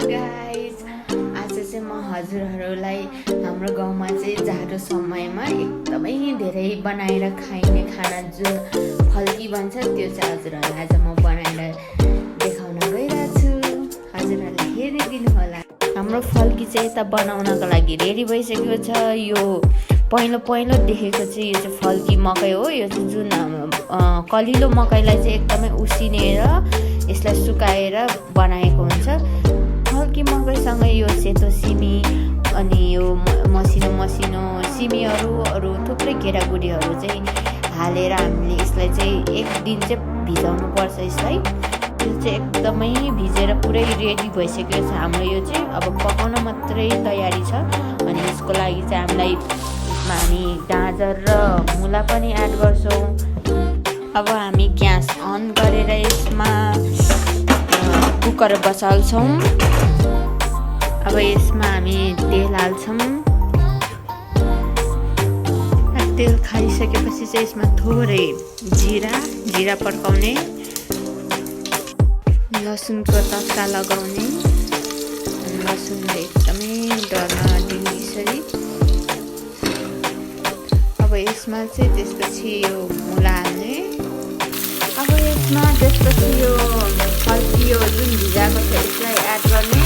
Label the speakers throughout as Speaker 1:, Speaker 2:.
Speaker 1: Guys, आज चाहिँ म हजुरहरूलाई हाम्रो गाउँमा चाहिँ जाडो समयमा एकदमै धेरै बनाएर खाइने खाना जो फल्की भन्छ त्यो चाहिँ हजुरहरूलाई आज म बनाएर देखाउन गइरहेको छु। हजुरहरूले हेरिदिनु होला। हाम्रो फल्की चाहिँ यता बनाउनको लागि रेडी भइसकेको छ। यो पहिलो देखेको चाहिँ यो चाहिँ फल्की मकै हो। यो चाहिँ जुन कलिलो मकैलाई चाहिँ एकदमै उसिनेर यसलाई सुकाएर बनाएको हुन्छ। फल्की मकैसँग यो सेतो सिमी अनि यो मसिनो सिमीहरू थुप्रै गेडागुडीहरू चाहिँ हालेर हामीले यसलाई चाहिँ एक दिन चाहिँ भिजाउनु पर्छ। यसलाई यो चाहिँ एकदमै भिजेर पुरै रेडी भइसकेको छ हाम्रो। यो चाहिँ अब पकाउन मात्रै तयारी छ। अनि यसको लागि चाहिँ हामी गाजर र मुला पनि एड गर्छौँ। अब हामी ग्यास अन गरेर यसमा कुकर बसाल्छौँ। अब यसमा हामी तेल हाल्छौँ। तेल खाइसकेपछि चाहिँ यसमा थोरै जिरा पड्काउने, लसुनको तड्का लगाउने, लसुनलाई एकदमै डढ्न दिने यसरी। अब यसमा चाहिँ त्यसपछि यो मुला हाल्ने। अब यसमा त्यसपछि यो फल्की यो जुन भिजाएको छ यसलाई एड गर्ने।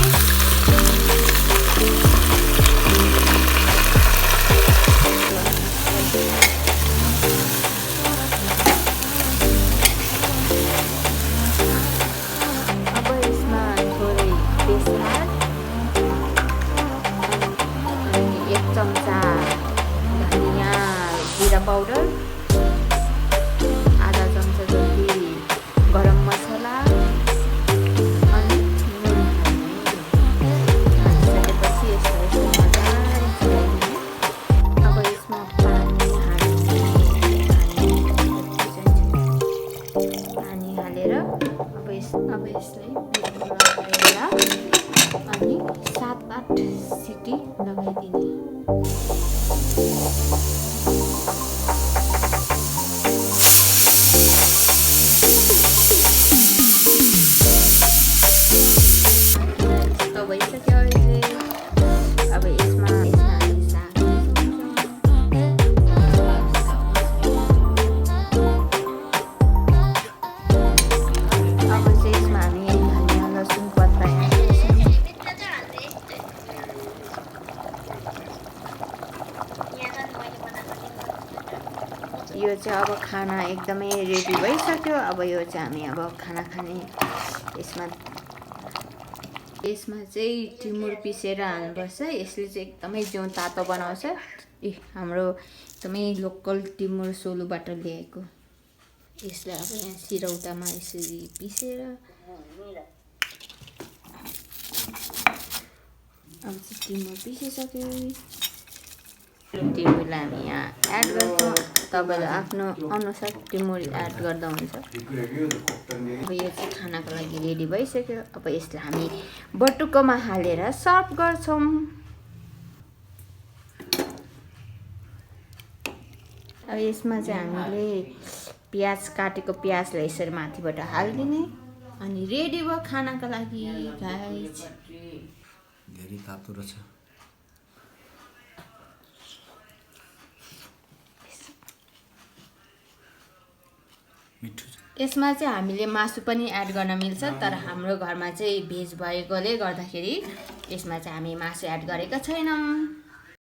Speaker 1: अब यसमा थोरै बेसार अनि 1 चम्चा धनिया जिरा पाउडर, आधा चम्चा जति गरम मसला अनि नुन हालिसकेपछि यसलाई मजाले चलाइदिने। अब यसमा पानी हालेर अब यसलाई लगाएर अनि 7-8 सिटी लगाइदिने। भइसक्यो अहिले। अब यसमा हामी साग अब चाहिँ यसमा हामी धनिया लसुन पत्ता यो चाहिँ अब खाना एकदमै रेडी भइसक्यो। अब यो चाहिँ हामी अब खाना खाने यसमा चाहिँ टिमुर पिसेर हाल्नुपर्छ। यसले चाहिँ एकदमै जिउ तातो बनाउँछ। हाम्रो एकदमै लोकल टिमुर सोलुबाट ल्याएको। यसलाई अब यहाँ सिरौटामा यसरी पिसेर अब चाहिँ टिमुर पिसिसक्यो। टिमुरलाई हामी यहाँ एड गर्छौँ। तपाईँले आफ्नो अनुसार टिमुर एड गर्दा हुन्छ। अब यो चाहिँ खानाको लागि रेडी भइसक्यो। अब यसलाई हामी बटुकोमा हालेर सर्भ गर्छौँ। अब यसमा चाहिँ हामीले प्याज काटेको प्याजलाई यसरी माथिबाट हालिदिने अनि रेडी भयो खानाको लागि गाइस।
Speaker 2: धेरै तातो रहेछ।
Speaker 1: यसमा चाहिँ हामीले मासु पनि एड गर्न मिल्छ, तर हाम्रो घरमा चाहिँ भेज भएकोले गर्दाखेरि यसमा चाहिँ हामी मासु एड गरेका छैनौँ।